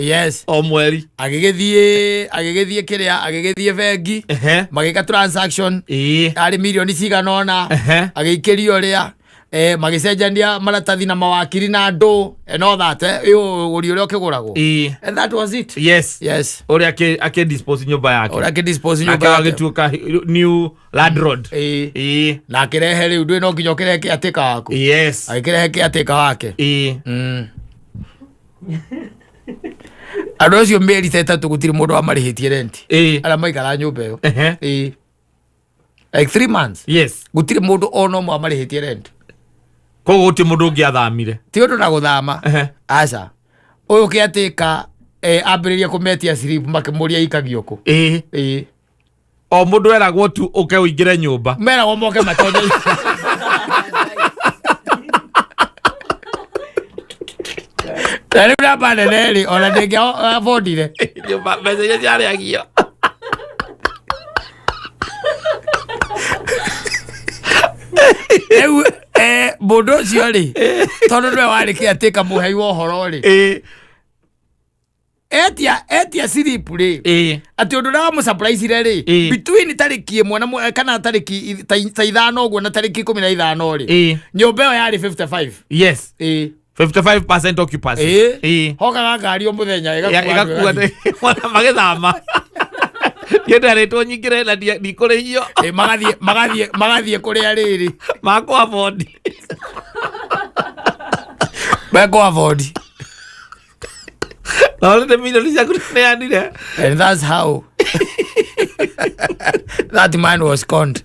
B: o mweri.
A: Agĩgĩthiĩ kĩrĩa, agĩgĩthiĩ bengi, magĩka transaction. Arĩ mirioni cigana ũna. Agĩikĩrio ũrĩa. Magĩcenjania maratathi na mawakiri na andũ and all that, ũgũri ũrĩa ũkĩgũragwo. And that was it. Yes.
B: Ũrĩa akĩ dispose nyũmba yake.
A: Ũrĩa akĩdispose
B: nake
A: nyũmba yake.
B: Agĩtuĩka new landlord.
A: Na akĩrehe rĩu ndũĩ no nginya ũkĩrehe kĩatĩka waku. Agĩkĩrehe kĩatĩka wake. Andũ acio mĩeri ta 3 gũtirĩ mũndũ wamarĩhĩtie rent. Arĩa maikara nyũmba ĩyo. Like 3 months. Gũtirĩ mũndũ ona ũmwe wamarĩhĩtie rent.
B: Koguo gũtirĩ mũndũ ũngĩ athamire.
A: Ti ũndũ na gũthama. Aca. Ũyũ kĩatĩka ambĩrĩria kũmetia slip makĩmũria ikagio kũ.
B: O mũndũ eragwo tu ũke ũingĩre nyũmba.
A: Meragwo moke matonye. Na rĩu namba nene rĩ, ona ndĩngĩabondire.
B: Nyũmba mbeca iria ciarĩagio.
A: Rĩu mũndũ ũcio rĩ, tondũ nĩwe warĩ kĩatĩka mũhei wa ũhoro rĩ, etia slip rĩ, atĩ ũndũ ũrĩa wamũsurprise-ire rĩ, between tarĩki 1 na kana tarĩki ta 5 ũguo na tarĩki 15 rĩ, nyũmba ĩyo yarĩ 55.
B: 55% occupancy.
A: Hokaga ngari o mũthenya, ĩgakua andũ
B: ĩgakua
A: ĩgathiĩ.
B: Magĩthama. Niĩ ndarĩtwo nyingĩre na ndikũrĩhio.
A: Magathiĩ kũrĩa rĩrĩ.
B: Makwa bondi.
A: Mekwa bondi.
B: Na ũrĩ milioni ciaku nĩanire.
A: And that's how that man was conned.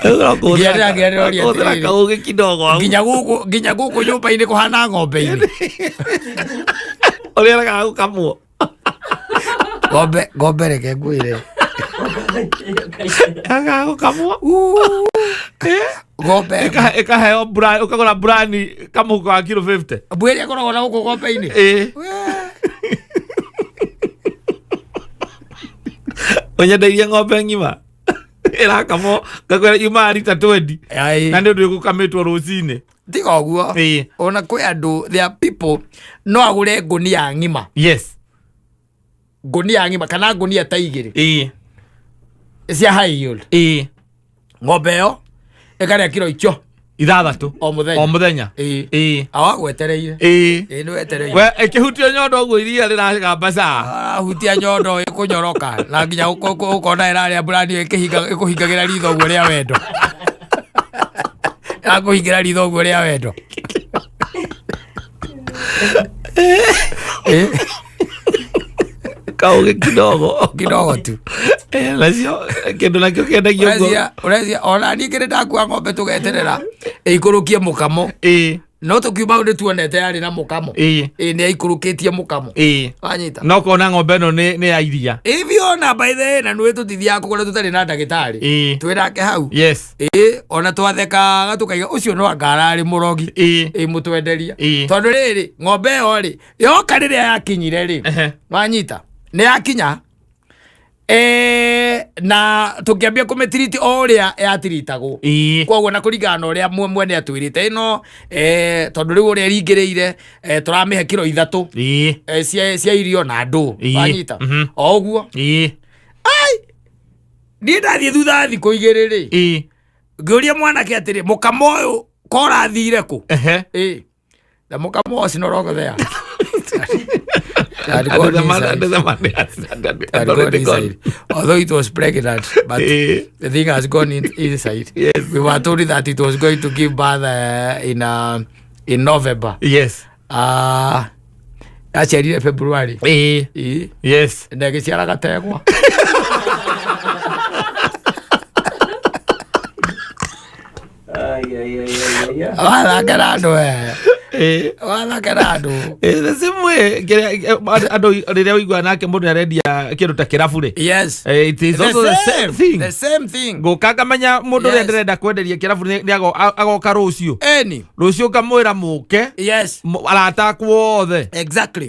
A: Nginya ndĩroria
B: Hũthĩra
A: atĩrĩrĩ.
B: kaũgĩ kidogo hau.
A: Nginya gũkũ nyũmba-inĩ kũhana ng'ombe-inĩ.
B: Ũrĩa ũregaga gũkamwo.
A: Ng'ombe reke ngwĩre.
B: Regaga gũkamwo.
A: Ng'ombe.
B: Ĩkaheo brand, ũkagũra brand kamũhuko wa kilo 50.
A: Mbũ ĩrĩa ĩkoragwo na gũkũ ng'ombe-inĩ.
B: Ũnyendeirie ng'ombe ng'ima. Ĩrakamwo ngakwĩra yumaga rita 20.
A: Ai.
B: Na nĩ ũndũ ĩgũkamĩtwo rũcinĩ.
A: Tiga ũguo. Ona kwĩ andũ, there are people no agũre ngũnia ng'ima. Ngũnia ng'ima kana ngũnia ta 2. Cia high yield. Ng'ombe ĩyo ĩkarĩa kiro icio
B: 6.
A: O mũthenya.
B: O mũthenya.
A: Awagwetereire. Nĩ wetereire.
B: We ĩkĩhutio nyondo ũguo iria rĩragamba caa.
A: Ahutia nyondo ĩkũnyoroka na nginya ũkona ĩrarĩa brand ĩkũhingagĩra ritho ũguo rĩa wendo. Ĩrakũhingĩra ritho ũguo rĩa wendo.
B: Kaũgĩ kidogo.
A: Kidogo tu.
B: Nacio kĩndũ nakĩo kĩendagio ũguo.
A: Ũrecia ona niĩ kĩrĩ ndakua ng'ombe tũgeterera ĩikũrũkie mũkamo. No tũkiuma hau nĩtuonete yarĩ na mũkamo. Nĩ yaikũrũkĩtie mũkamo. Wanyita?
B: No kona ng'ombe ĩno nĩ ya iria.
A: If ona by the way, na nĩũĩ tũtithiaga kũgũra tũtarĩ na ndagĩtarĩ. Twĩ nake hau. Ona twathekaga tũkaiga ũcio no anga ararĩ mũrogi. Mũtwenderia. Tondũ rĩrĩ, ng'ombe ĩyo rĩ, yoka rĩrĩa yakinyire rĩ, wanyita? Nĩ yakinya. Na tũkĩambia kũmĩtiriti o ũrĩa yatiritagwo. Koguo na kũringana na ũrĩa mwene atwĩrĩte ĩno, tondũ rĩu ũrĩa ĩringĩrĩire, tũramĩhe kiro 3. Cia irio na ndũ. Wanyita? O ũguo. Ai! Niĩ ndathiĩ thutha wa thikũ 2 rĩ. Ngĩũria mwanake atĩrĩ, mũkamo ũyũ ko ũrathire kũ? Na mũkamo ũcio no wrong there. Had gone inside. Had gone inside. Although it was pregnant, but the thing has gone inside. We were told that it was going to give birth in November. Aciarire February. Na ĩgĩciara gategwa. Wathake na andũ we. Wathake na andũ.
B: The same way, kĩrĩa, andũ rĩrĩa ũiguaga nake mũndũ nĩarendia kĩndũ ta kĩrabu rĩ. It is also the same thing.
A: The same thing.
B: Ngũka ngamenya mũndũ ũrĩa ndĩrenda kwenderia kĩrabu nĩ agoka rũciũ. Rũciũ ngamwĩra mũke. Arata akwa othe.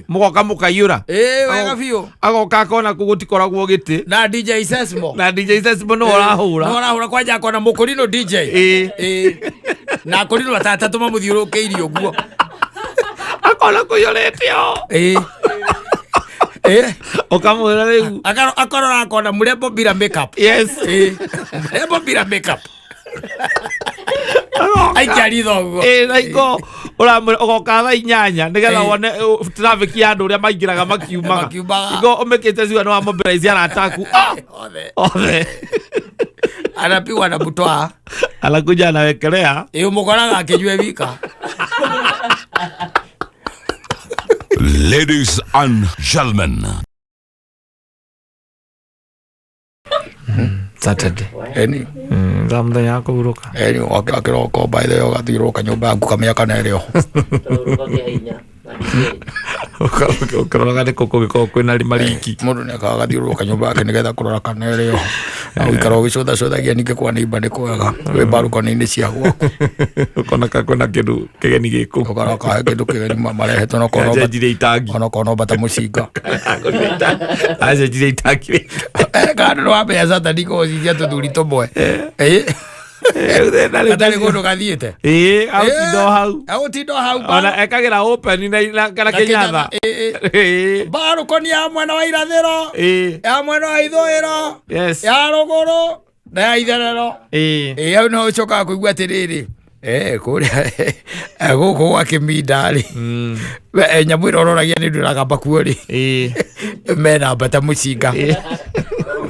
B: Mũgoka mũkaiyũra.
A: Wega biũ.
B: Agoka akona kũu gũtikoragwo gĩtĩ.
A: Na DJ Sesmo.
B: Na DJ Sesmo nĩwe ũrahũra.
A: Nĩwe ũrahũra kwanja akona mũkũrinũ DJ. Na akũrinũ atatũ mamũthiũrũrũkĩirie ũguo.
B: Akona kũiyũrĩte o. Ũkamwĩra rĩu.
A: Akarora akona mũrembo bila makeup. Mũrembo bila makeup. Aikia ritho ũguo.
B: Ĩ, na iko ũramwĩra ũgoka thaa 8 nĩgetha wone traffic ya andũ ũrĩa maingĩraga makiumaga.
A: Makiumaga.
B: Iko ũmĩkĩte ciuga nĩ wa mobilize arata aku. Ah!
A: Othe.
B: Othe.
A: Anapigwa na butwaa.
B: Anakuja anawekelea.
A: Ĩ, ũmũkoraga akĩnyua wika.
D: Ladies and gentlemen,
B: Saturday.
A: Eni.
B: Thaa mũthenya wa kũhurũka.
A: Eni akĩroko by the way ũgathiũrũrũka nyũmba yaku kamenya kana ĩrĩ oho.
B: Ũkĩroraga nĩ kũ kũngĩkorwo kwĩna mariki.
A: Mũndũ nĩ akaga agathiũrũrũka nyũmba yake nĩgetha kũrora kana ĩrĩ oho. Na gũikara ũgĩcũthacũthagia ningĩ kwa neighbor nĩ kwega. Wĩ balcony-inĩ cia gwaku.
B: Ũkona ka kwĩna kĩndũ kĩgeni gĩkũ.
A: Ũkarora kahe kĩndũ kĩgeni marehetwo onokorwo
B: Acenjirie itangi.
A: onokorwo no bata mũcinga.
B: Acenjirie itangi.
A: Kana nĩ wambia Saturday kũcicia tũthuri tũmwe. Ĩ. Gatarĩ kũndũ gathiĩte.
B: Ĩĩ, agũtinda o hau.
A: Agũtinda o hau.
B: Ona ekagĩra open na
A: Na
B: kĩnyatha.
A: Ĩ, ĩ.
B: Ĩĩ.
A: Balcony ya mwena wa irathĩro.
B: Ĩĩ.
A: Ya mwena wa ithũĩro.
B: Yes.
A: Ya rũgũrũ na ya itherero.
B: Ĩĩ.
A: Ĩ, hau no ũcokaga kũigua atĩrĩrĩ, kũrĩa gũkũ gwa kĩminda rĩ, nyamũ ĩrĩa ũroragia nĩ ũndũ ĩragamba kuo rĩ,
B: Ĩĩ.
A: mena mbata mũcinga.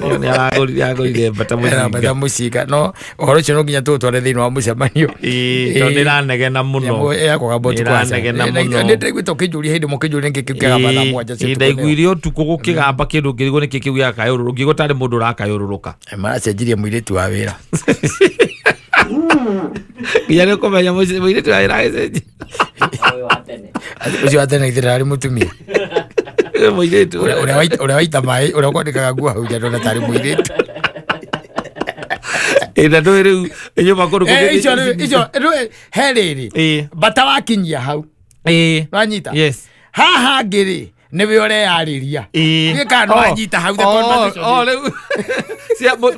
B: Ĩyo nĩ aragũrire mbata
A: Mena mbata
B: mũcinga.
A: mũcinga. No ũhoro ũcio no nginya tũũtware thĩinĩ wa mũcemanio.
B: Ĩĩ, tondũ nĩ ĩranegena mũno.
A: Nyamũ ya kũgamba ũtukũ aca.
B: Ĩranegena mũno.
A: Nĩ ndĩraiguĩte ũkĩnjũria hĩndĩ ĩmwe ũkĩnjũria nĩkĩ kĩu kĩagamba thaa 7 cia
B: Ĩĩ,
A: ũtukũ.
B: ndaiguire ũtukũ gũkĩgamba kĩndũ ngĩrigwo nĩkĩ kĩu gĩakayũrũrũka, ngĩigua tarĩ mũndũ ũrakayũrũrũka.
A: Maracenjirie mũirĩtu wa wĩra.
B: Nginya nĩ ũkũmenya mũirĩtu wa wĩra agĩcenjia.
A: Ũcio wa tene githĩ ndarĩ mũtumia.
B: Mũirĩtu.
A: Ũrĩa waita maĩ, ũrĩa ũkwandĩkaga nguo hau nja ndona tarĩ mũirĩtu.
B: Ĩ, na ndũĩ rĩu nyũmba kũndũ kũngĩ-
A: Icio rĩu- icio rĩu he rĩrĩ.
B: Ĩ.
A: Bata wakinyia hau.
B: Ĩ.
A: Wanyita?
B: Yes.
A: Haha ngĩ rĩ, nĩwe ũreyarĩria.
B: Ĩ.
A: Ndiũĩ kana nĩwanyita hau the conversation
B: Oh, rĩu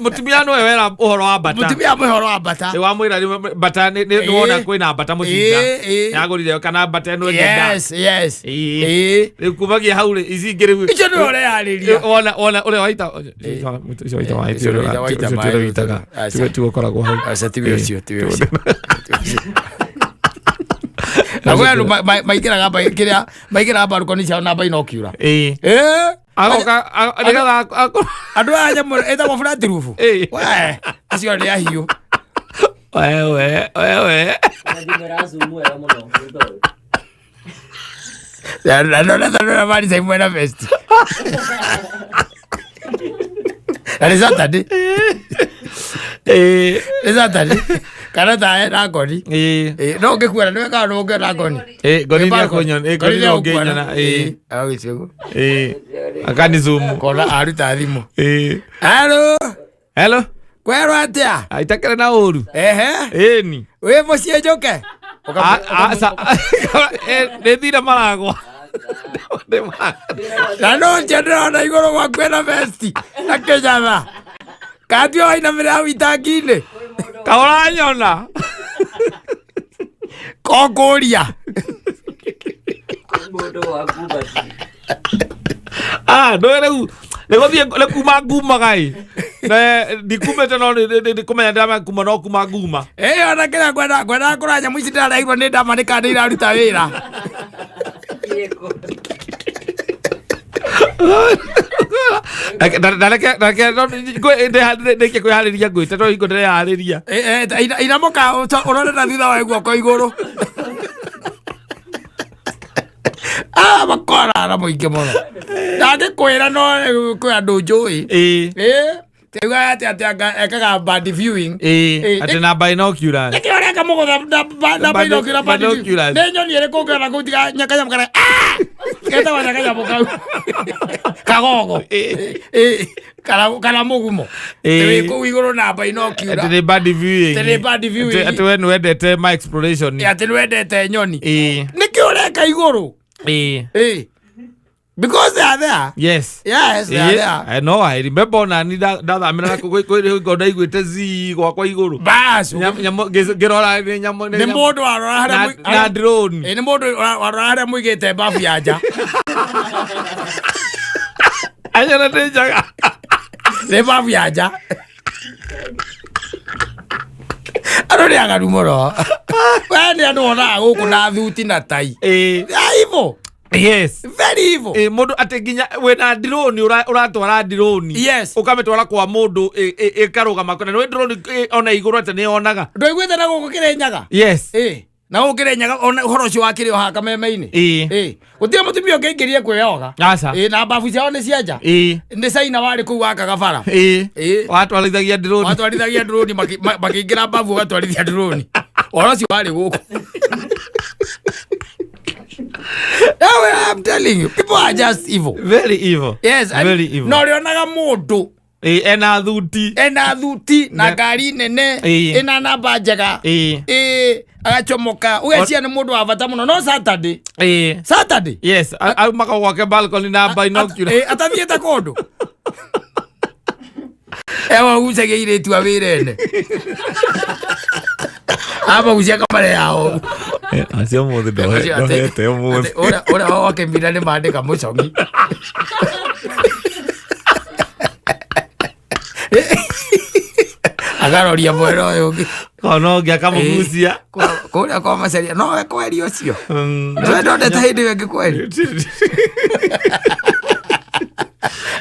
B: mũtumia nĩwe wera ũhoro wa mbata.
A: Mũtumia amwe ũhoro wa mbata.
B: Nĩ wamwĩra rĩu mbata nĩ wona kwĩna mbata mũcinga.
A: Ĩ, ĩ.
B: Nĩagũrire kana mbata ĩno ĩngĩ nda.
A: Yes, yes.
B: Ĩ.
A: Ĩ.
B: Rĩu kumagia hau rĩ, ici ingĩ rĩu.
A: Icio nĩwe ũreyarĩria.
B: Wona ũrĩa waita ũcio waita maĩ ti
A: Ũcio ũrĩa waita
B: ũrĩa
A: maĩ.
B: wĩitaga.
A: Aca.
B: Tiwe ũkoragwo hau.
A: Aca, tiwe ũcio, tiwe ũcio. Na kwĩ andũ maingĩraga kĩrĩa maingĩraga balcony ciao na binocular.
B: Ĩ.
A: Ĩ.
B: Agoka nĩgetha
A: Andũ aya nyamũ ĩtagwo flat roof.
B: Ĩ.
A: We, acio nĩ ahiũ.
B: Wewe, wewe.
A: Na ndona ta ndona mari imwe na vest. Na nĩ Saturday.
B: Ĩ.
A: Nĩ Saturday. Kana ta na ngoni.
B: Ĩ.
A: Ĩ, no ũngĩkuona nĩwe kana no ũngĩona ngoni.
B: Ĩ, ngoni nĩ ekũnyona, ĩ, ngoni no ũngĩnyona, ĩ.
A: Ĩ.
B: Ĩ. Akani zoom.
A: Kona aruta thimũ.
B: Ĩ.
A: Hello.
B: Hello.
A: Kwerwo atĩa?
B: Aitakĩrĩ na ũru.
A: Ehe.
B: Ĩni.
A: Wĩ mũciĩ njũke?
B: Nĩ thire maragwa.
A: Na no nje ndĩrona igũrũ gwaku ena vesti na kĩnyatha. Katio wainamĩrĩra hau itangi-inĩ.
B: Kaũranyona.
A: Kokũria.
B: Ah, ndũĩ rĩu nĩ gũthiĩ nĩ kuma ngumaga ĩ. Ndikumĩte no nĩ kũmenya ndĩramenya kuma no kuma nguma.
A: Ĩ, ona kĩrĩa ngwendaga kũrora nyamũ ici ndĩrareirwo nĩ ndama nĩ kana nĩ iraruta wĩra.
B: Ndĩkie kwĩharĩria ngwĩte no hingo ndĩreharĩria.
A: Inamũka ũrore na thutha wa guoko igũrũ. Ah, makorara mũingĩ mũno. Ndangĩkwĩra no kwĩ andũ njũĩ.
B: Ĩ.
A: Ĩ, tauga atĩ atĩ anga ekaga bad viewing.
B: Ĩ, atĩ na binoculars.
A: Nĩkĩ ũreka mũgũtha na binocular bad viewing?
B: Binoculars.
A: Nĩ nyoni ĩrĩkũ ũngĩona kũu tiga nyakanyamũ kana ah! Getagwo nyakanyamũ kau. Kagogo. Ĩ, kana mũgumo.
B: Ĩ.
A: Atĩ wĩ kũu igũrũ na binocular.
B: Atĩ nĩ bad viewing.
A: Atĩ nĩ bad viewing.
B: Atĩ we nĩwendete ma exploration.
A: Atĩ nĩwendete nyoni.
B: Ĩ.
A: Nĩkĩ ũreka igũrũ?
B: Ĩ.
A: Ĩ. Because they are there.
B: Yes.
A: Yes, they are there.
B: I know, I remember ona ni ndathamĩra na kũu kwĩ hingo ndaiguĩte zii gwakwa igũrũ.
A: Bas.
B: Nyamũ ngĩrora nĩ nyamũ
A: Nĩ mũndũ warora harĩa
B: na drone.
A: Ĩ, nĩ mũndũ warora harĩa mũigĩte babu ya nja.
B: Anyona nĩ njaga.
A: Nĩ babu ya nja. Andũ nĩ aganu mũno. We nĩ andũ onaga gũkũ na thuti na tai.
B: Ĩĩ.
A: They are evil.
B: Yes.
A: Very evil.
B: Ĩ, mũndũ atĩ nginya wĩna drone ũratwara drone.
A: Yes.
B: Ũkamĩtwara kwa mũndũ ĩkarũgama na nĩ drone ona igũrũ atĩ nĩ yonaga.
A: Ndũiguĩte na gũkũ Kĩrĩnyaga?
B: Yes.
A: Ĩ. Na gũkũ Kĩrĩnyaga ona ũhoro ũcio wakĩrĩ o haha kameme-inĩ.
B: Ĩ.
A: Ĩ. Gũtirĩ mũtumia ũngĩingĩrie kwĩyoga.
B: Aca.
A: Ĩ, na mbabu ciao nĩ cia nja.
B: Ĩ.
A: Nĩ China warĩ kũu wakaga bara.
B: Ĩ.
A: Ĩ.
B: Watwarithagia drone.
A: Watwarithagia drone makĩingĩra mbabu ũgatwarithia drone. Ũhoro ũcio warĩ gũkũ. No, I'm telling you, people are just evil.
B: Very evil.
A: Yes, and
B: Very evil.
A: na ũrĩonaga mũndũ
B: Ĩ, ena thuti.
A: ena thuti na
B: Ne-
A: ngari nene
B: Ĩ.
A: ĩna namba njega.
B: Ĩ.
A: Ĩ, agacomoka ũgeciria nĩ mũndũ wa bata mũno no Saturday.
B: Ĩ.
A: Saturday.
B: Yes, aumaga gwake balcony na binocular.
A: Ĩ, atathiĩte kũndũ. Ewa gucagia airĩtu a wĩra ene. Amagucia kamare yao.
B: Acio mũthĩ
A: Acio atĩ ũrĩa wake mbira nĩ mandĩka mũcongi. Akaroria mwena ũyũ ũngĩ.
B: Kono ũngĩ akamũgucia.
A: Kũrĩa kwa Macharia nowe kweri ũcio. Nĩwe ndonete hĩndĩ ĩyo ĩngĩ kweri.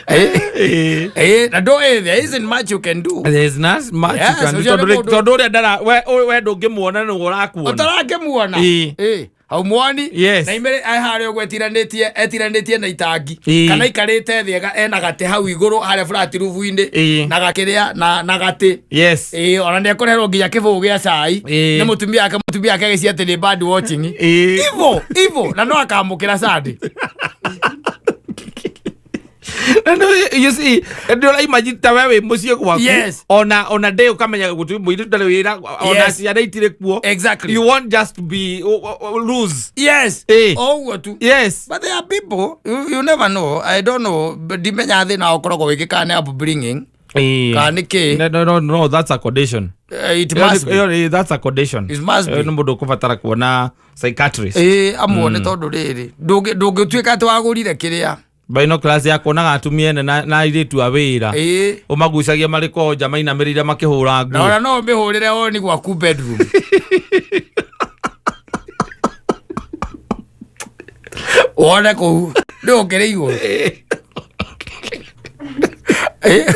B: Ĩ.
A: Ĩ, na ndũĩ there isn't much you can do.
B: There's not much
A: Yes,
B: you can do.
A: ũcio nĩ
B: Tondũ
A: mũndũ-
B: tondũ ũrĩa ndara we ndũngĩmuona nĩwe ũrakuona.
A: Ũtarakĩmuona.
B: Ĩ.
A: Ĩ, haumuoni.
B: Yes.
A: Na imere harĩa ũguo etiranĩtie na itangi.
B: Ĩ.
A: Kana aikarĩte thĩ ena gatĩ hau igũrũ harĩa flat roof-inĩ.
B: Ĩ.
A: Na gakĩrĩa na gatĩ.
B: Yes.
A: Ĩ, ona nĩekũreherwo nginya kĩbũgũ gĩa cai.
B: Ĩ.
A: Nĩ mũtumia wake agĩcia atĩ nĩ bird watching.
B: Ĩ.
A: Evil, evil. Na no akamũkĩra Sunday.
B: Na you see, nĩ ũraimagine ta we wĩ mũciĩ gwaku.
A: Yes.
B: Ona ndĩ ũkamenya gũtirĩ mũirĩtu ndarĩ wĩra ona
A: Yes.
B: ciana itirĩ kuo.
A: Exactly.
B: You won't just be loose.
A: Yes.
B: Ĩ.
A: O ũguo tu.
B: Yes.
A: But there are people, you never know. I don't know. But ndimenya thĩna ũkoragwo wĩkĩ kana nĩ upbringing.
B: Ĩ.
A: Kana nĩ kĩ.
B: No, no, no, no, that's a condition.
A: It must be.
B: Ĩyo that's a condition.
A: It must be.
B: Ĩyo nĩ mũndũ ũkũbatara kuona psychiatrist.
A: Ĩ, amuone tondũ rĩrĩ ndũngĩtuĩka atĩ wagũrire kĩrĩa.
B: Binoculars ya kuonaga atumia ene na airĩtu a wĩra.
A: Ĩ.
B: Ũmagucagia marĩ kwao nja mainamĩrĩire makĩhũra
A: Na
B: nguo.
A: ona no ũmĩhũrĩre oni gwaku bedroom. Wone kũu nĩ ũkĩrĩ igũrũ. Ĩ.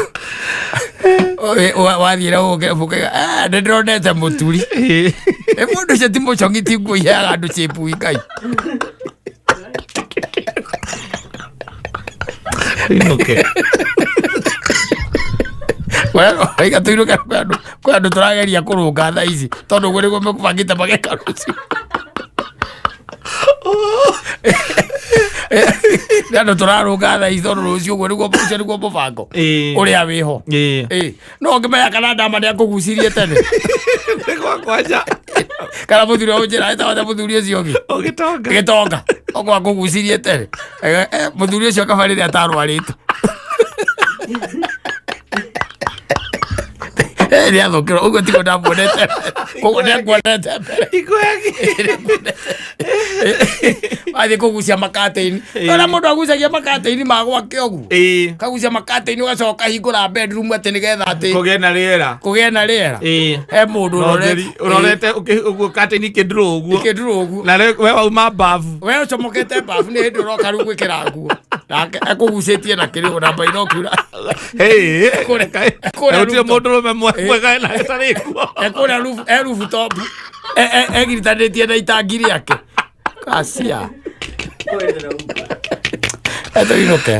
A: Wathiĩra ũkauga nĩ ndĩronete mũturi.
B: Ĩ.
A: Ĩ, mũndũ ũcio ti mũcongi ti nguo iheaga andũ chĩpu ngai.
B: Inũke.
A: Waiga tũinũke kwĩ andũ tũrageria kũrũnga thaa ici tondũ ũguo nĩguo mekũbangĩte mageka rũciũ. Nĩ andũ tũrarũnga thaa ici tondũ rũciũ ũguo nĩguo ũcio nĩguo mũbango
B: Ĩ.
A: ũrĩa wĩho.
B: Ĩ.
A: Ĩ, no ũngĩmenya kana ndama nĩ akũgucirie tene.
B: Nĩ gwakwa nja.
A: Kana mũthuri wa ũnjĩra ĩtagwo mũthuri ũcio ũngĩ.
B: Ũgĩtonga.
A: Gĩtonga. Okorwo akũgucirie tene. Mũthuri ũcio kaba rĩrĩa atarwarĩte. Nĩ athũkĩrwo ũguo tiguo ndamuonete. Ũguo nĩanguonete mbere. Wathiĩ kũgucia makatĩini. Ona mũndũ agucagia makatĩini ma gwake ũguo.
B: Ĩ.
A: Kagucia makatĩini ũgacoka ũkahingũra bedroom atĩ nĩgetha atĩ
B: Kũgĩe na rĩera.
A: kũgĩe na rĩera.
B: Ĩ.
A: He mũndũ
B: Na ũtheri, ũrorete ũguo curtain ikĩndurwo ũguo.
A: Ikĩndurwo ũguo.
B: Na rĩu we wauma bafu.
A: We ũcomokete bafu nĩ hĩndĩ ũroka rĩu gwĩkĩra nguo. Nake ekũgucĩtie na kĩrĩgũ na binocular.
B: Hey,
A: Kũrĩa
B: gũtirĩ
A: rooftop.
B: mũndũrũme mwega ena ĩtarĩ kuo.
A: Ekũrĩa e rooftop. Egiritanĩtie na itangi rĩake. Kacia. Etũinũke.